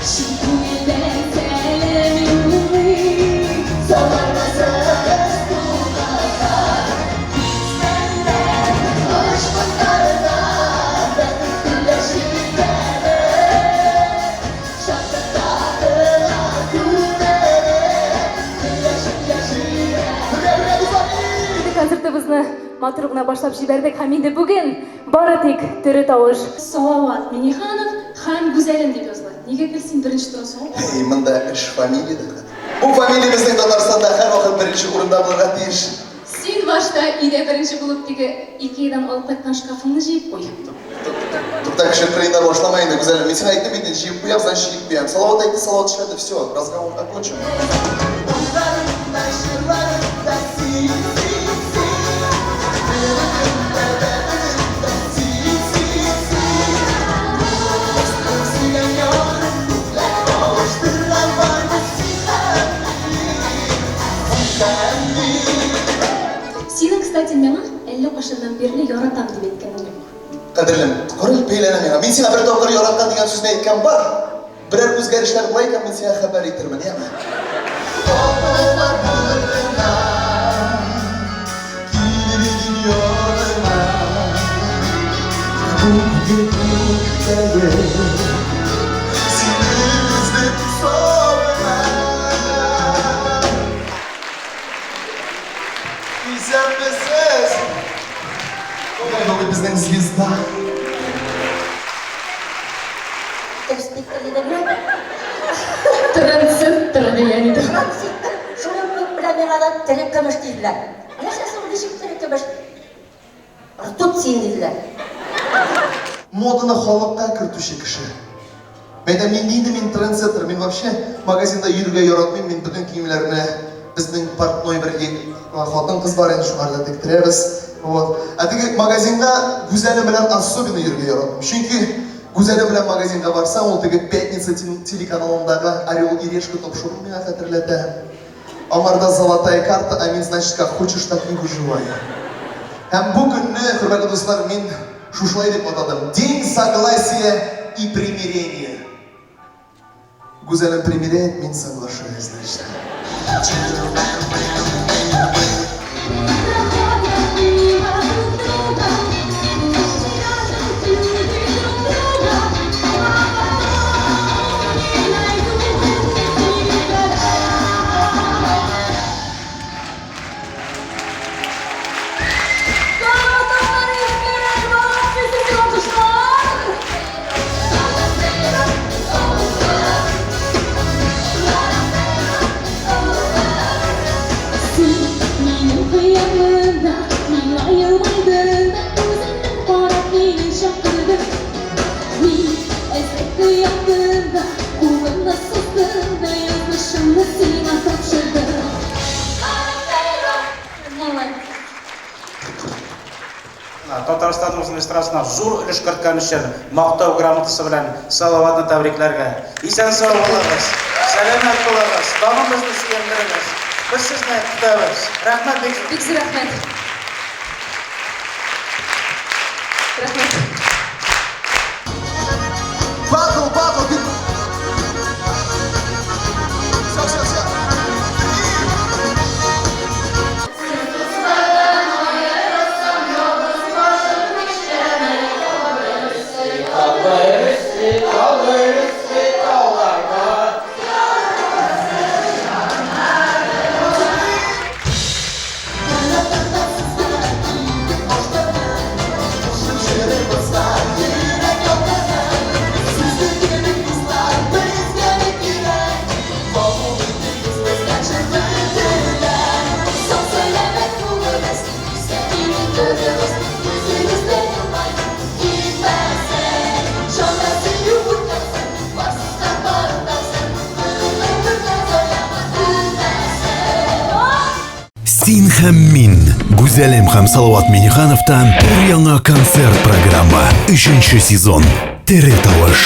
Чын күңелдән сәлам юллыйм. Саламсыз туганнар, Бизәннәр, очкыннарда бәхет кояшы итәләр. Шатлыктагылар күтәреп, кояшын яшерә. Бергә-бергә, дуслар! Концертыбызны матур гына башлап җибәрдек һәм инде бүген бары тик тере тавыш. Салават Миңнеханов һәм Гүзәлем дип языла. Нигә гел син беренче торасың ул? Әй, монда эш фамилиядә хәзер. Бу фамилия безнең Татарстанда һәрвакыт беренче урында булырга тиеш. Син башта өйдә беренче булып теге Икеядан алып кайткан шкафыңны җыеп куй. Тукта, кеше кырыенда башлама инде, Гүзәлем. Мин сиңа әйттем бит инде, җыеп куям, значит, җыеп куям. Салават әйтте, Салават эшләде, все, разговор окончен. Уйларымда, җырларымда син, син, син. Телемдә, бәгыремдә син, син, син. Дустым, сөйгән ярым, күкләр кавыштырган бармы син һәм мин, син һәм мин. Синең, кстати, миңа әллә кайчаннан бирле яратам дип әйткәнең юк. Кадерлем, карале, бәйләнә миңа. Мин сиңа бер тапкыр яраткан дигән сүзне әйткән бар. Берәр үзгәрешләр була икән, мин сиңа хәбәр итермен, яме? Тотылар болытына, килер идем яныңа. Күпке күктәге сине эзләп сагына. Исәнмесез! Бүген безнең звезда. Инспектор дидеңме? Трендсеттер дигән иде. Транситтер. Шуның күк белән миңа да тере көмеш диделәр. Нәрсә соң, ничек тере көмеш? Ртуть син диделәр. Моданы халыкка кертүче кеше. Мәйдә мин нинди мин трендсеттер, мин вообще магазинда йөрергә яратмыйм, мин бөтен киемнәрне безнең портной бер хатын-кыз бар инде, шуңарда тектерәбез. Вот. Ә теге магазинга Гүзәлем белән особенно йөрергә яратмыйм. Чөнки Гүзәлем белән магазинга барсаң, ул теге Пятница телеканалындагы Орел и Решка тапшыруын миңа хәтерләтә. Аңарда золотая карта, а мин, значит, как хочешь, так и выживай. Һәм бу көнне, хөрмәтле дуслар, мин шушылай дип атадым. День согласия и примирения. Гүзәлем примиряет, мин соглашаюсь, значит. Проходят мимо друг друга, рядом люди друг друга, а потом не найдут никогда. Син минем хыялымда, миңа елмайдың да, күзеңнән карап мине чакырдың. Мин эзләп тояктым да, кулымны суздым да, язмышымны сиңа тапшырдым. Молодец. Татарстаныбызның эстрадасына зур өлеш керткән өчен Мактау грамотасы белән Салаватны тәбрикләргә. Исән-сау булыгыз, сәламәт булыгыз, тагын безне сөендерегез. Без сезне көтәбез. Рәхмәт бик зур. Бик зур рәхмәт. Рәхмәт. Батл, батл, бит. Все, все, все. Сез дуслардан аерылсам, ялгыз башым нишләмәк? Кабер өсте, кабер өсте тауларда. Сау-сәламәт булыгыз, исән-имин торыгыз, йөзегездә елмаю китмәсен. Җаннар сөю үтмәсен, барсызга барын тапсын, горурлык заяма үлмәсен. Син һәм мин. Гүзәлем һәм Салават Минихановтан өр-яңа концерт программа. Өченче сезон. Тере тавыш.